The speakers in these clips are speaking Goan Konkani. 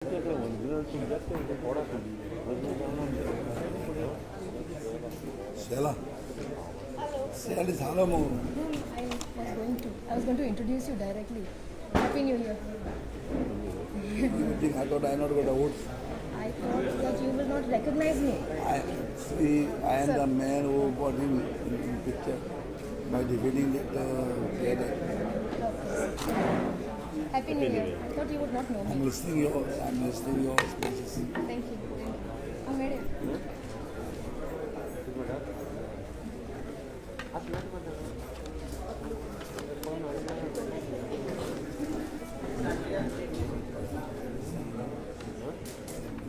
Shela. Shela is hello mo. I was going to introduce you directly. Happy New Year. You think I thought I not got a vote? I thought that you will not recognize me. I see. I am Sir. The man who brought him in picture by defeating that the Happy New Year. I thought you would not know me. I'm listening your speeches. Thank you. Thank you. I'm ready.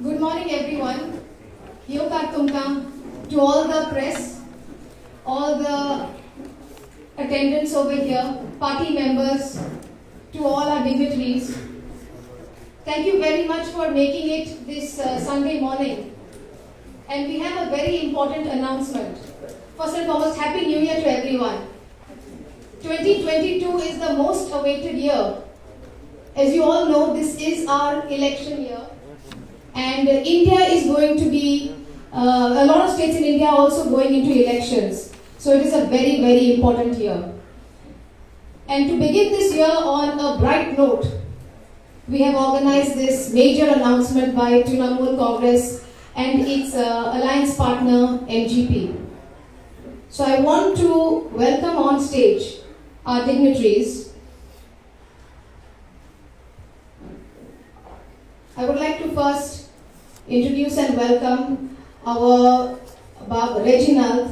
Good morning, everyone. Yokar Tumka to all the press, all the attendants over here, party members, to all our dignitaries. Thank you very much for making it this Sunday morning. And we have a very important announcement. First and foremost, Happy New Year to everyone. 2022 is the most awaited year. As you all know, this is our election year, and India is going to be, a lot of states in India are also going into elections. So it is a very, very important year. And to begin this year on a bright note, we have organized this major announcement by Trinamool Congress and its alliance partner MGP. So I want to welcome on stage our dignitaries. I would like to first introduce and welcome our Bab Reginald,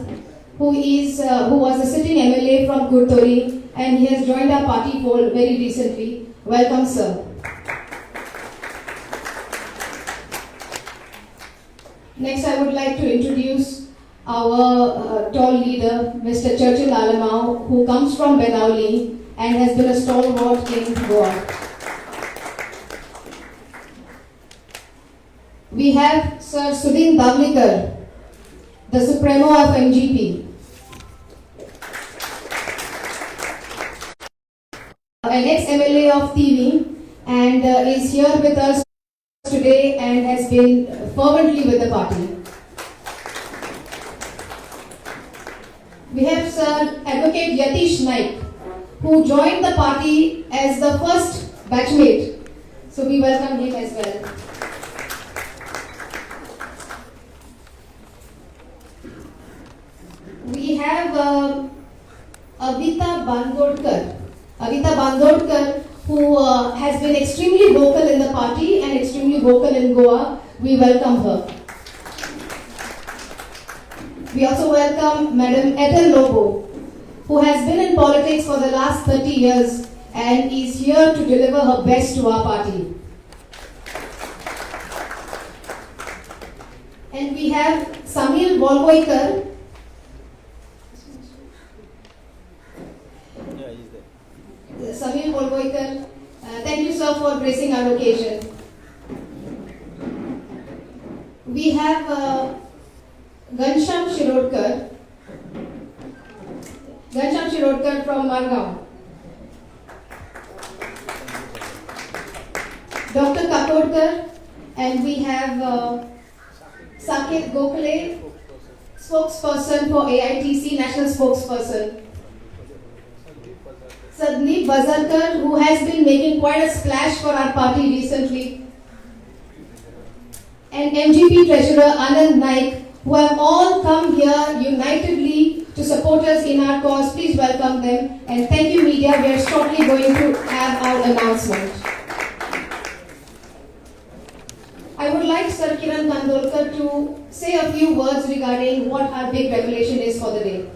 who was a sitting MLA from Curtorim, and he has joined our party fold very recently. Welcome, sir. Next, I would like to introduce our tall leader, Mr. Churchill Alemao, who comes from Benaulim and has been a stalwart in Goa. We have Sir Sudin Dhavlikar, the Supremo of MGP. An ex-MLA of TV, and is here with us today and has been fervently with the party. We have Sir Advocate Yatish Naik, who joined the party as the first batchmate. So we welcome him as well. We have Avita Bandodkar. Avita Bandodkar, who has been extremely vocal in the party and extremely vocal in Goa. We welcome her. We also welcome Madam Ethel Lobo, who has been in politics for the last 30 years and is here to deliver her best to our party. And we have Samil Volvoikar. Yeah, he's there. Samir Volvoikar, thank you, sir, for gracing our occasion. We have Ghanshyam Shirodkar. Ghanshyam Shirodkar from Margao. Dr. Kakodkar, and we have Saket Gokhale, spokesperson for AITC, national spokesperson. Sadneep Vazarkar, who has been making quite a splash for our party recently. And MGP Treasurer Anand Naik, who have all come here unitedly to support us in our cause. Please welcome them. And thank you, media. We are shortly going to have our announcement. I would like Sir Kiran Kandolkar to say a few words regarding what our big revelation is for the day.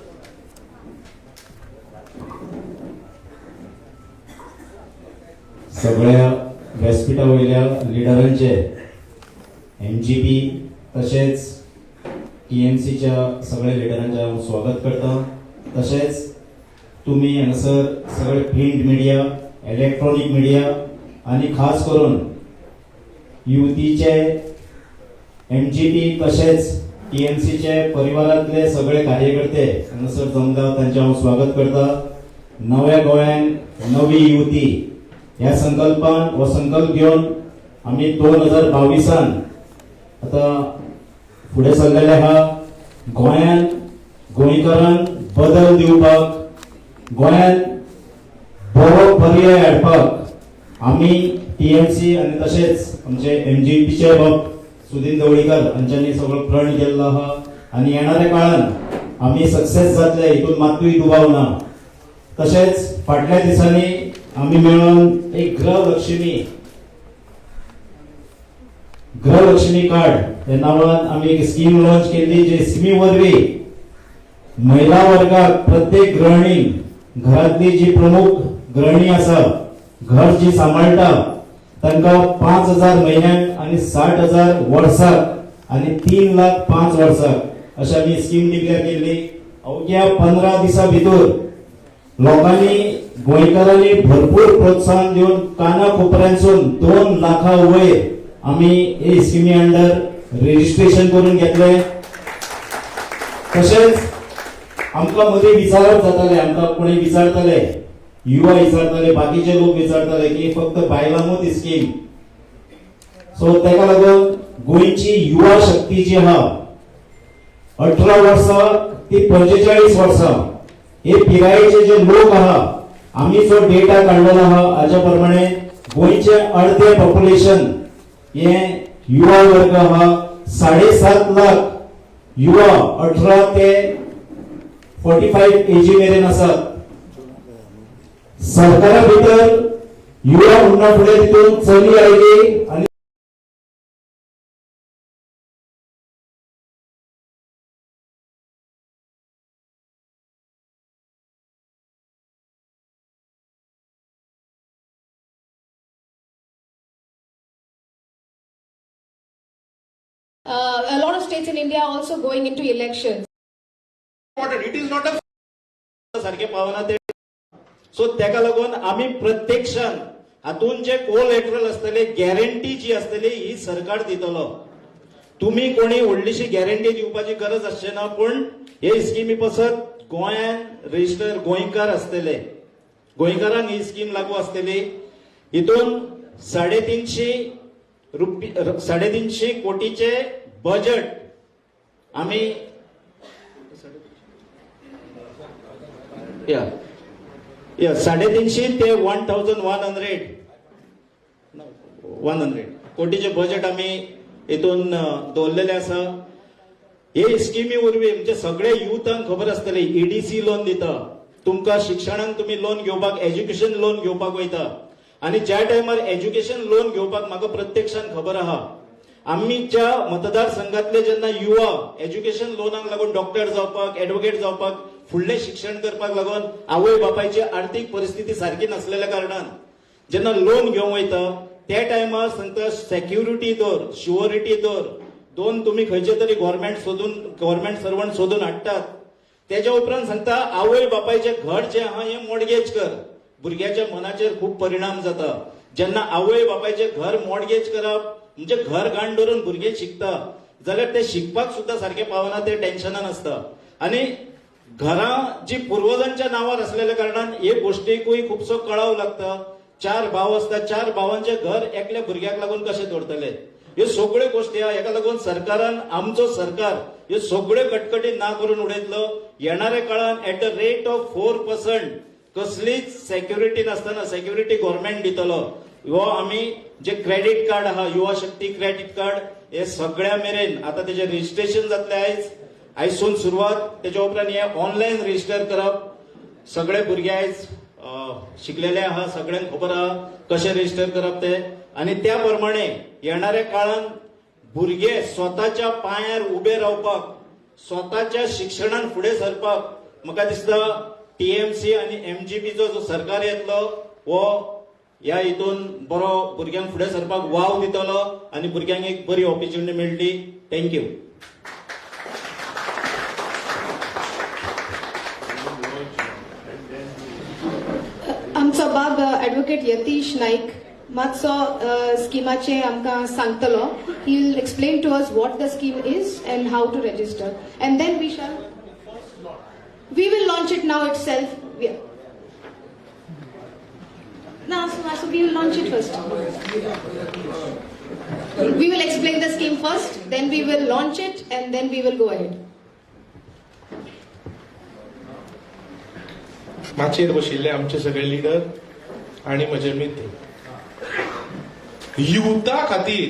सगळ्या व्यासपिठा वयल्या लिडरांचे, एमजीपी तशेंच टीएमसीच्या सगळ्या लिडरांचे हांव स्वागत करता. तशेंच तुमी हांगासर सगळे प्रिंट मिडिया, इलेक्ट्रॉनीक मिडिया आनी खास करून युतीचे, एमजीपी तशेंच टीएमसीचे परिवारांतले सगळे कार्यकर्ते हांगासर जमला, तांचें हांव स्वागत करता. नव्या गोंयान नवी युती ह्या संकल्पान, हो संकल्प घेवन आमी 2022 आतां फुडें सरलेले आहा. गोंयान गोंयकारांक बदल दिवपाक, गोंयांत बरो पर्याय हाडपाक आमी टीएमसी आनी तशेंच आमचे एमजीपीचे बाब सुदीन ढवळीकर हांच्यांनी सगळो प्रण केल्लो आहा आनी येणाऱ्या काळान आमी सक्सेस जातले हितून मात्तूय दुबाव ना. तशेंच फाटल्या दिसांनी आमी मेळून एक गृहलक्ष्मी कार्ड ह्या नांवान आमी एक स्कीम लॉन्च केल्ली, जे स्किमी वरवीं महिला वर्गाक प्रत्येक गृहिणी, घरांतली जी प्रमुख गृहिणी आसा, घर जी सांबाळटा, तांकां 5,000 म्हयन्याक आनी 60,000 वर्साक आनी 3 लाख 5 वर्साक अशें आमी स्कीम डिक्लेअर केल्ली. अवघ्या 15 दिसां भितर लोकांनी, गोंयकारांनी भरपूर प्रोत्साहन दिवन काना कोपऱ्यांसून 2 लाखा वयर आमी हे स्किमी अंडर रजिस्ट्रेशन करून घेतले. तशेंच आमकां मदीं विचारप जाताले, आमकां कोणी विचारताले, युवा विचारताले, बाकीचे लोक विचारताले की फक्त बायलांकूच ही स्कीम. सो ताका लागून गोंयची युवा शक्ती जी आहा 18 वर्सां ती 45 वर्सां हे पिरायेचे जे लोक आहा, आमी जो डेटा काडलेलो आहा हाच्या प्रमाणे गोंयचे अर्धे पॉप्युलेशन हे युवा वर्ग आहा. 7.5 लाख युवा 18 ते 45 एजी मेरेन आसात. सरकारा भितर युवा म्हणना फुडें तितून चली आयली आनी A lot of states in India are also going into elections. It is not a सारखे पावना ते. सो तेका लागून आमी प्रत्यक्षान हातून जे कोलॅटरल आसतले, गॅरंटी जी आसतली ही सरकार दितलो. तुमी कोणी व्हडलीशी गॅरंटी दिवपाची गरज आसचे ना, पूण हे स्किमी पासत गोंयान रजिस्टर गोंयकार आसतले, गोंयकारांक ही स्कीम लागू आसतली. हितून 350 रुपया, 350 कोटीचे बजेट आमी या या 350 ते 1100 कोटीचे बजेट आमी हितून दवरलेले आसा. हे स्किमी वरवीं म्हणजे सगळे युथांक खबर आसतले, ईडीसी लोन दिता तुमकां शिक्षणाक, तुमी लोन घेवपाक, एज्युकेशन लोन घेवपाक वयता. आनी ज्या टायमार एज्युकेशन लोन घेवपाक, म्हाका प्रत्यक्षान खबर आहा, आमच्या मतदारसंघातले जेन्ना युवा एज्युकेशन लोनाक लागून डॉक्टर जावपाक, एडवोकेट जावपाक, फुडलें शिक्षण करपाक लागून आवय बापायची आर्थीक परिस्थिती सारकी नासलेल्या कारणान जेन्ना लोन घेवंक वयता, त्या टायमार सांगता सेक्युरिटी दवर, शुअरिटी दवर दोन, तुमी खंयचे तरी गव्हर्मेंट सोदून, गव्हर्मेंट सर्वंट सोदून हाडटात. तेच्या उपरांत सांगता आवय बापायचें घर जें आहा हें मॉर्गेज कर. भुरग्याच्या मनाचेर खूब परिणाम जाता. जेन्ना आवय बापायचें घर मॉर्गेज करप म्हणजे घर घाण दवरून भुरगे शिकता जाल्यार ते शिकपाक सुद्दां सारकें पावना, ते टेन्शनान आसता. आनी घरां जी पुर्वजांच्या नांवार आसलेल्या कारणान हे गोश्टीकूय खुबसो कळाव लागता. चार भाव आसता, चार भावांचें घर एकल्या भुरग्याक लागून कशें दवरतले? ह्यो सगळ्यो गोश्टी आहा. हेका लागून सरकारान, आमचो सरकार ह्यो सगळ्यो कटकटी ना करून उडयतलो. येणाऱ्या काळान at the rate of 4% कसलीच सेक्युरिटी नासतना सेक्युरिटी गव्हर्मेंट दितलो. हो आमी जे क्रेडीट कार्ड आहा, युवा शक्ती क्रेडीट कार्ड, हे सगळ्या मेरेन आता तेजे रजिस्ट्रेशन जातले आयज, आयजसून सुरवात. तेच्या उपरांत हे ऑनलायन रजिस्टर करप. सगळे भुरगे आयज शिकलेले आहा, सगळ्यांक खबर आहा कशें रजिस्टर करप ते. आनी त्या प्रमाणे येणाऱ्या काळान भुरगे स्वताच्या पांयार उबे रावपाक, स्वताच्या शिक्षणान फुडें सरपाक, म्हाका दिसता टीएमसी आनी एमजीपीचो जो सरकार येतलो हो ह्या हितून बरो भुरग्यांक फुडें सरपाक वाव दितलो आनी भुरग्यांक एक बरी ऑपॉर्च्युनिटी मेळटली. Thank you. आमचो बाब ॲडवोकेट यतीश नाईक मातसो स्किमाचे आमकां सांगतलो. He will explain to us what the scheme is and how to register, and then we will launch it now itself. ना, so we will launch it first. We will explain the scheme first, then we will launch it, and then we will go ahead. माचयेर बशिल्ले आमचे सगळे लिडर आणि म्हजे मित्र, युथा खातीर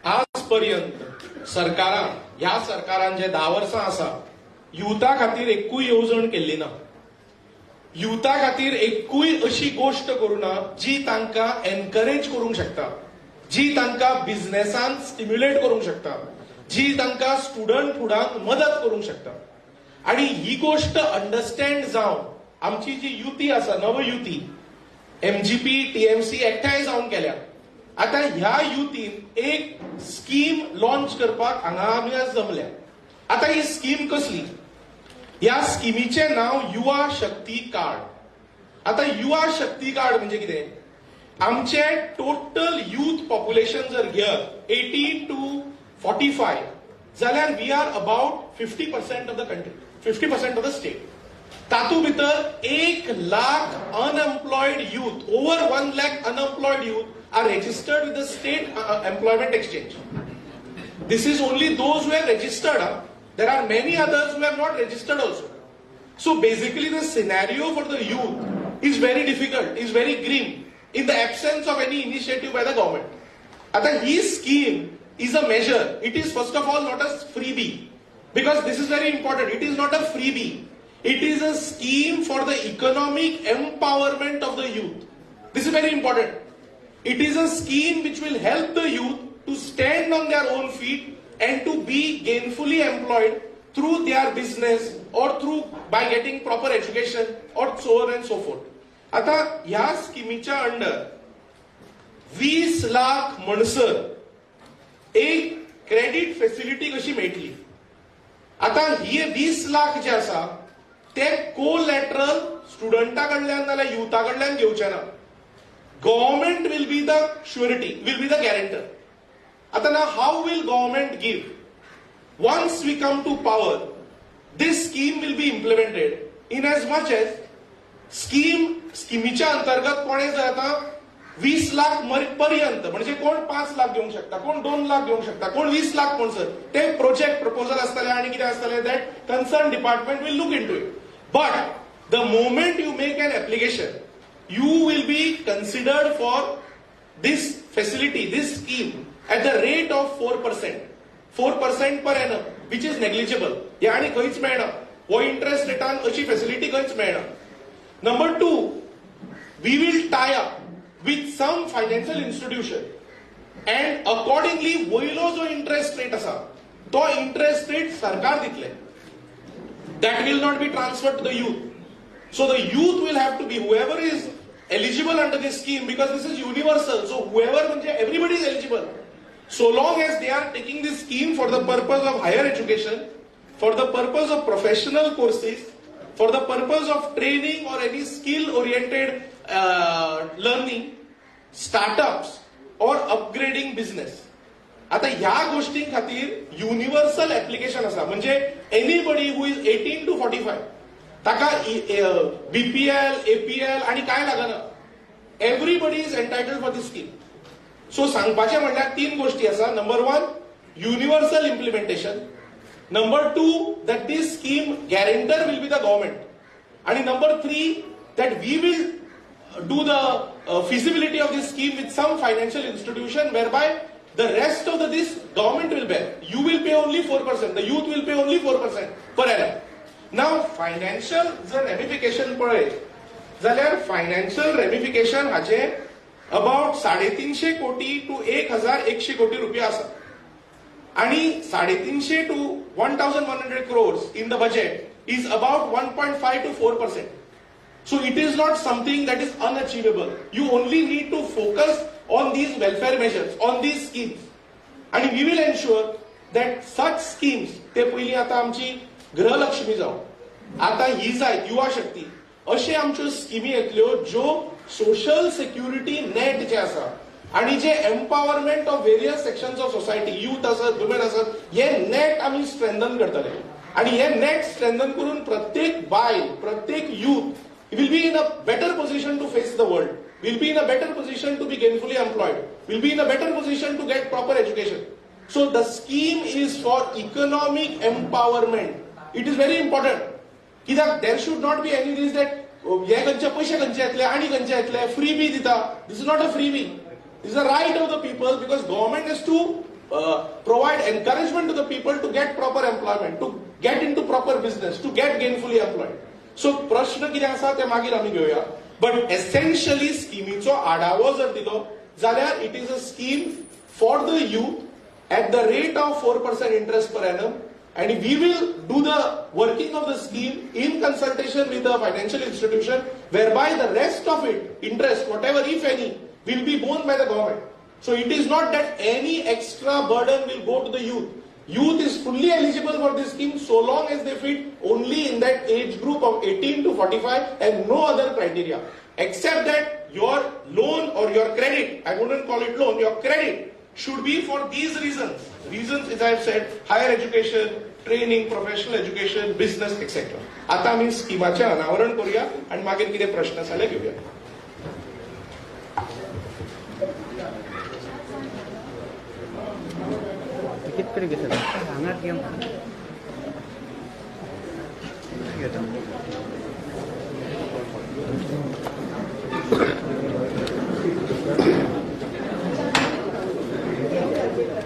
आज पर्यंत सरकारान, ह्या सरकारान जे 10 वर्सां आसा, युथा खातीर एकूय येवजण केल्ली ना. युथा खातीर एकूय अशी गोश्ट करूं ना जी तांकां एनकरेज करूंक शकता, जी तांकां बिझनेसान स्टिम्युलेट करूंक शकता, जी तांकां स्टुडंट फुडांक मदत करूंक शकता. आणि ही गोश्ट अंडरस्टँड जावन आमची जी युती आसा, नवयुती, एमजीपी टीएमसी एकठांय जावन केल्या. आतां ह्या युतीन एक स्कीम लॉन्च करपाक हांगा आमी आज जमल्या. आतां ही स्कीम कसली? ह्या स्किमीचें नांव युवा शक्ती कार्ड. आतां युवा शक्ती कार्ड म्हणजे कितें? आमचे टोटल यूथ पॉप्युलेशन जर घेत 18 to 45 जाल्यार we are about 50% of the country, 50% of the state. तातूंत भितर 1 lakh unemployed youth, over 1 lakh unemployed youth are registered with the state employment exchange. This is only those who have registered. Huh? There are many others who have not registered also. So basically, the scenario for the youth is very difficult, is very grim in the absence of any initiative by the government. आता ही scheme is a measure. It is, first of all, not a freebie, because this is very important. It is not a freebie. It is a scheme for the economic empowerment of the youth. This is very important. It is a scheme which will help the youth to stand on their own feet and to be gainfully employed through their business or through by getting proper education or so on and so forth. आता ह्या स्किमीच्या अंडर 20 लाख म्हणसर एक क्रेडीट फेसिलिटी कशी मेळटली. आता ही 20 लाख जे आसा ते कोलॅटरल स्टुडंटा कडल्यान नाल्यार युथा कडल्यान घेवचे ना. Government will be the surety, will be the guarantor. आता ना, how will government give? Once we come to power, this scheme will be implemented in as much as scheme स्किमीच्या अंतर्गत कोणे जर आता 20 लाख पर्यंत, म्हणजे कोण 5 लाख घेवंक शकता, कोण 2 लाख घेवंक शकता, कोण 20 लाख म्हणसर ते प्रोजेक्ट प्रपोजल आसतले आनी कितें आसतलें, that concern department will look into it. But the moment you make an application, you will be considered for this facility, this scheme, at the rate of 4%. 4% per annum, which is negligible. हे आनी खंयच मेळना. हो इंट्रस्ट रेटान अशी फेसिलिटी खंयच मेळना. Number two, we will tie up with some financial institution and accordingly वयलो जो इंट्रस्ट रेट आसा तो इंट्रस्ट रेट सरकार दितले. That will not be transferred to the youth. So the youth will have to be, whoever is eligible under this scheme, because this is universal. So whoever म्हणजे everybody is eligible. So long as they are taking this scheme for the purpose of higher education, for the purpose of professional courses, for the purpose of training or any skill oriented learning, startups or upgrading business. आता ह्या गोष्टी खातीर युनिव्हर्सल एप्लिकेशन आसा, म्हणजे anybody who is 18 to 45, ताका बीपीएल, एपीएल आणि काय लागना. Everybody is entitled for this scheme. So सांगपाचें म्हणल्यार तीन गोष्टी आसा. Number one, universal implementation. Number two, that this scheme guarantor will be the government. आणि number three, that we will do the feasibility of this scheme with some financial institution, whereby the rest of the this government will bear. You will pay only 4%. The youth will pay only 4% per annum. Now, financial जर रेमिफिकेशन पळयत जाल्यार फायनान्शियल रेमिफिकेशन हाचे अबाउट 350 कोटी टू 1100 कोटी रुपया आसा आणि 350 to 1100 crores in the budget is about 1.5 to 4%. So it is not something that is unachievable. You only need to focus on these welfare measures, on these schemes. आणि we will ensure that such schemes, ते पयलीं आतां आमची गृहलक्ष्मी जावं, आतां ही जायत युवा शक्ती, अशे आमच्यो स्किमी येतल्यो ज्यो सोशल सेक्युरिटी नेट जे आसा आणि जे empowerment of various sections of society, youth आसत, वुमेन आसत, हे नेट आमी स्ट्रेंथन करतले. आणि हे नेट स्ट्रेंथन करून प्रत्येक बायल, प्रत्येक youth will be in a better position to face the world. will be in a better position to be gainfully employed, will be in a better position to get proper education. So the scheme is for economic empowerment. It is very important कित्याक there should not be any this that हे खंयचे पयशे खंयचे येतले आनी खंयचे येतले, फ्री बी दिता. This is not a freebie, this is a right of the people, because government has to provide encouragement to the people to get proper employment, to get into proper business, to get gainfully employed. So प्रश्न कितें आसा ते मागीर आमी घेवया, बट एसेन्शियली स्किमीचो आढावो जर दिलो जाल्यार it is a scheme for the youth at the rate of 4% interest per annum, and we will do the working of the scheme in consultation with the financial institution, whereby the rest of it, interest, whatever if any, will be borne by the government. So it is not that any extra burden will go to the youth. Youth is fully eligible for this scheme so long as they fit only in that age group of 18 to 45 and no other criteria. Except that your loan or your credit, I wouldn't call it loan, your credit should be for these reasons. Reasons, as I have said, higher education, training, professional education, business, etc. आता आमी स्किमाचें अनावरण करूया आनी मागीर कितें प्रश्न आसा जाल्यार घेवया.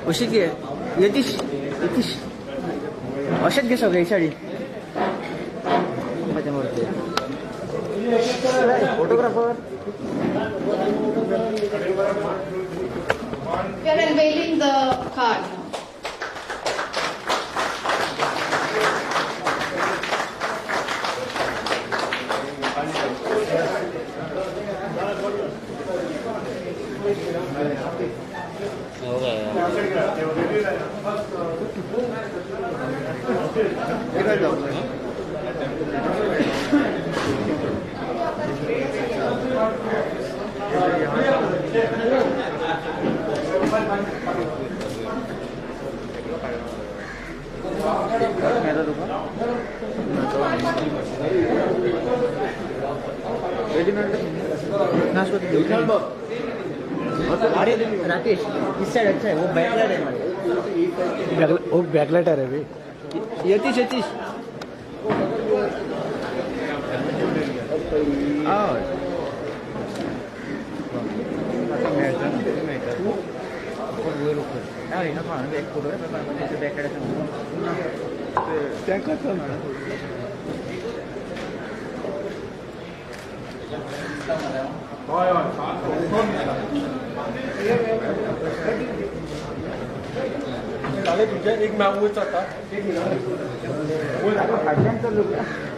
अशीच घे यतीश, यतीश अशेंच घे सगळे sari. Photographer. We are unveiling the card now. अरे राकेश इस साइड अच्छा है, वो बैकलाइट है हमारे. वो बैकलाइट है रे. यतीश, यतीश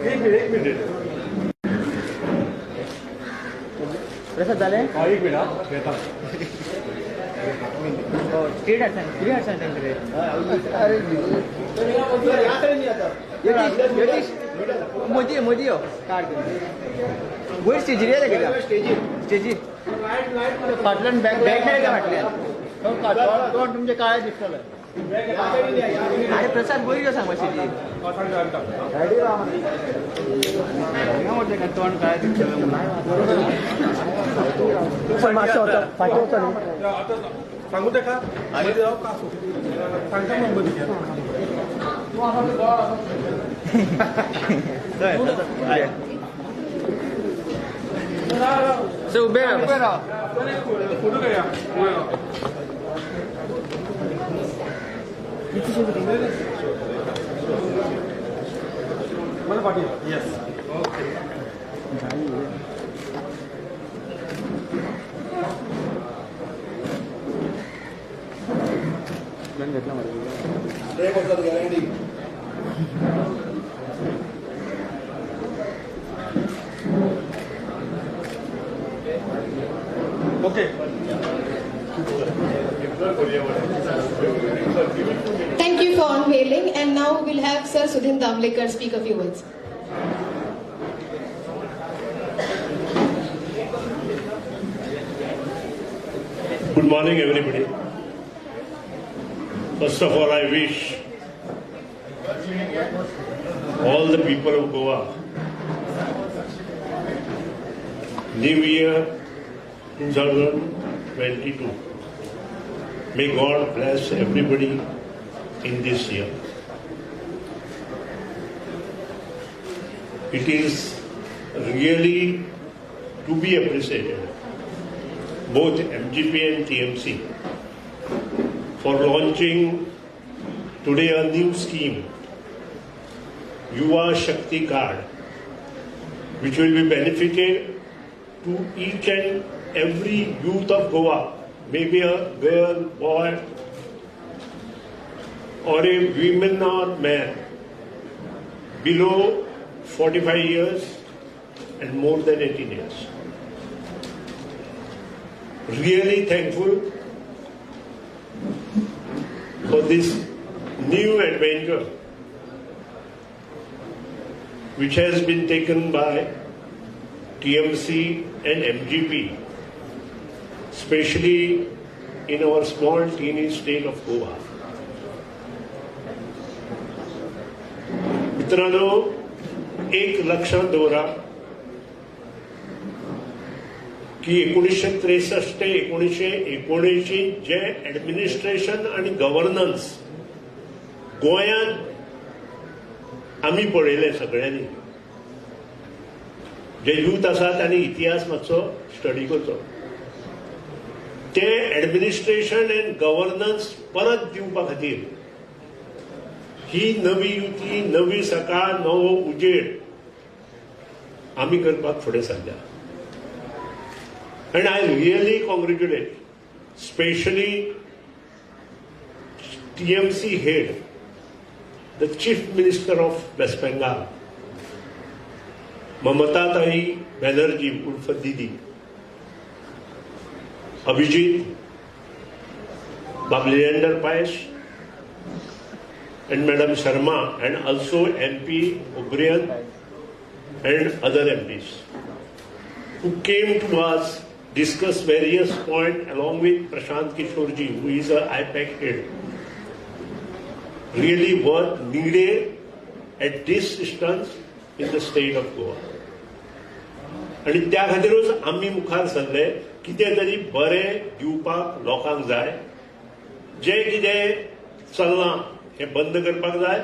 एक एक मिनिट प्रसाद झाले. एक मिनिट घेता. स्ट्रेट आसा, स्ट्रेट आसा तांचे. यतीश मदी मदी यो कार्ड वयर स्टेजीर येता कित्याक स्टेजीर फाटल्यान बॅक बॅक मेळटा फाटल्यान तोंड तुमचें काळें दिसतलें. अरे प्रसाद वयर यो सांग मातशें. तोंड काळें दिसतलें. सांगू तेका सांगता उबे फोटो घेया. Yes okay. Okay. Thank you for unveiling, and now we'll have Sir Sudhin Damlekar speak a few words. Good morning, everybody. First of all, I wish all the people of Goa New Year 2022. May God bless everybody in this year. It is really to be appreciated, both MGP and TMC, for launching today a new scheme, Yuva Shakti Card, which will be benefited to each and every youth of Goa, maybe a girl, boy, or a woman or man, below 45 years and more than 18 years. Really thankful for this new adventure which has been taken by TMC and MGP, especially in our small teeny state of Goa. मित्रांनो, एक लक्षात दवरा की 1963 ते 1979 जे ॲडमिनिस्ट्रेशन आणि गव्हर्नन्स गोंयांत आमी पळयलें सगळ्यांनी, जे यूथ आसा तांणी इतिहास मातसो स्टडी करचो, ते ॲडमिनिस्ट्रेशन अँड गव्हर्नन्स परत दिवपा खातीर ही नवी युती, नवी सकाळ, नवो उजेड आमी करपाक फुडें सरल्या. And I really congratulate specially TMC head, the Chief Minister of West Bengal, Mamata Tai Banerjee उर्फ Didi, Abhijit Bab Leander Paes and Madam Sharma, and also MP O'Brien and other MPs who came to us, discuss various points along with Prashant Kishore ji, who is a IPAC head. Really worth needed at this instance in the state of Goa. आणि त्या खातीरूच आमी मुखार सरले, कितें तरी बरें दिवपाक लोकांक जाय, जें कितें चल्लां हें बंद करपाक जाय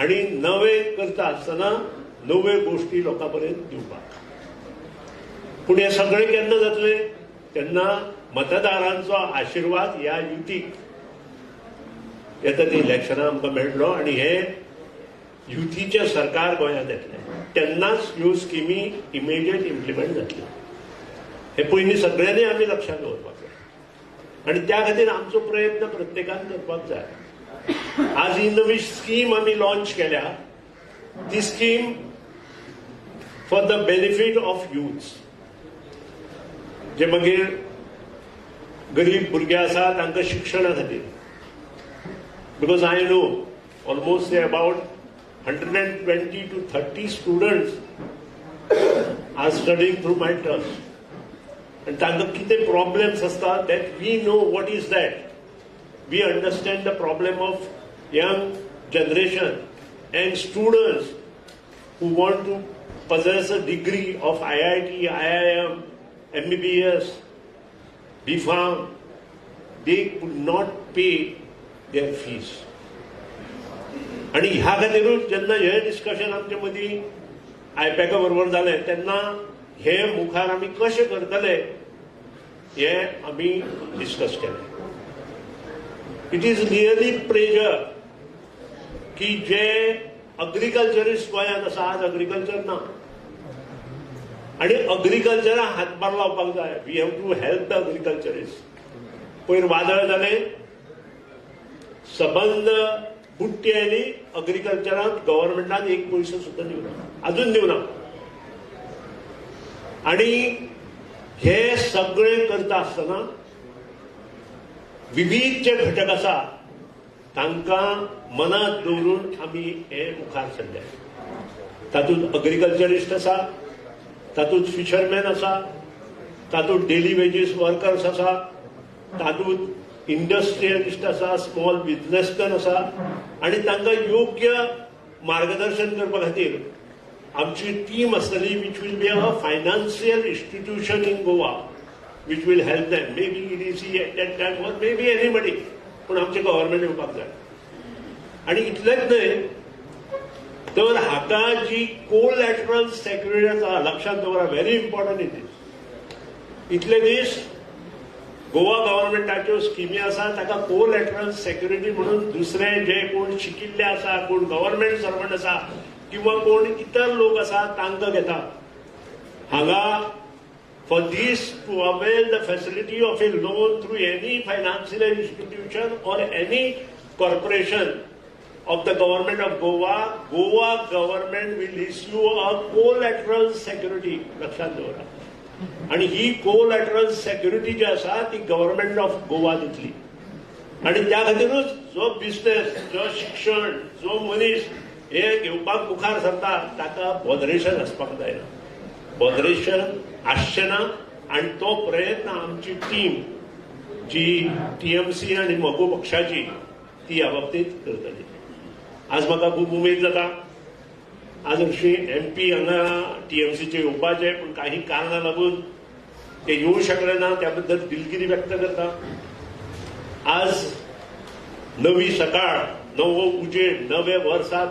आनी नवें करता आसतना नव्यो गोश्टी लोकां पर्यंत दिवपाक. पूण हें सगळें केन्ना जातलें? तेन्ना मतदारांचो आशिर्वाद ह्या युतीक येता ती इलेक्शनां आमकां मेळटलो आनी हें युतीचें सरकार गोंयांत येतलें, तेन्नाच ह्यो स्किमी इमिडिएट इम्प्लिमेंट जातल्यो. हें पयलीं सगळ्यांनी आमी लक्षांत दवरपाक जाय आनी त्या खातीर आमचो प्रयत्न प्रत्येकान करपाक जाय. आज ही नवी स्कीम आमी लॉन्च केल्या, ती scheme for the benefit of youths, जे मागीर गरीब भुरगे आसा तांकां शिक्षणा खातीर. Because I know almost about 120 to 30 students are studying through my trust. आनी तांकां कितें प्रॉब्लेम्स आसता that we know what is that. We understand the problem of young generation and students who want to possess a degree of IIT, IIM, MBBS, B.Pharm, they could not pay their fees. आनी ह्या खातीरूच जेन्ना हें डिस्कशन आमचे मदीं आयपॅका बरोबर जालें तेन्ना हे मुखार आमी कशें करतले हें आमी डिस्कस केलें. It is really pleasure की जे अग्रिकल्चरिस्ट गोंयांत आसा, आज अग्रिकल्चर ना आनी अग्रिकल्चराक हातभार लावपाक जाय. We have to help the agriculturist. पयर वादळ जालें, सबंद बुट्टी आयली, अग्रिकल्चराक गव्हर्मेंटान एक पयसो सुद्दां दिवना, अजून दिवना. आनी हे सगळें करता आसतना विवीध जे घटक आसा तांकां मनांत दवरून आमी हे मुखार सरले. तातूंत अग्रिकल्चरिस्ट आसा, तातूंत फिशरमॅन आसा, तातूंत डेली वेजीस वर्कर्स आसा, तातूंत इंडस्ट्रियलिस्ट आसा, स्मॉल बिजनेसमॅन आसा आनी तांकां योग्य मार्गदर्शन करपा खातीर आमची टीम आसतली, which will be a financial institution in Goa. which will help them, maybe EDC at that time or maybe anybody, पूण आमचें गव्हर्मेंट येवपाक जाय. आनी इतलेंच न्हय तर हाका जी कोलॅटरल सेक्युरिटी आसा, लक्षात दवरा, व्हेरी इम्पॉर्टंट it is. इतले दीस गोवा गव्हर्मेंटाच्यो स्किमी आसा ताका कोलॅटरल सेक्युरिटी म्हणून दुसरे जे कोण शिकिल्ले आसा, कोण गव्हर्मेंट सर्वंट आसा किंवा कोण इतर लोक आसा तांकां घेता. हांगा for this to avail the facility of a loan through any financial institution or any corporation of the government of Goa, Goa government will issue a collateral security. लक्षात दवरा. आणि ही कोलॅटरल सेक्युरिटी जी आसा ती गव्हर्मेंट ऑफ गोवा दितली. आणि त्या खातीरूच जो बिझनेस, जो शिक्षण, जो मनीस हे घेवपाक मुखार सरता ताका बॉदरेशन आसपाक जायना, बॉदरेशन आसचें ना. आणि तो प्रयत्न आमची टीम जी टीएमसी आणि मगो पक्षाची ती ह्या बाबतीत करतली. आज म्हाका खूब उमेद जाता. आज हरशीं एमपी हांगा टीएमसीचे येवपाचे, पूण काही कारणां लागून ते येवंक शकले ना, त्या बद्दल दिलगिरी व्यक्त करता. आज नवी सकाळ, नवो उजेड, नवे वर्सा.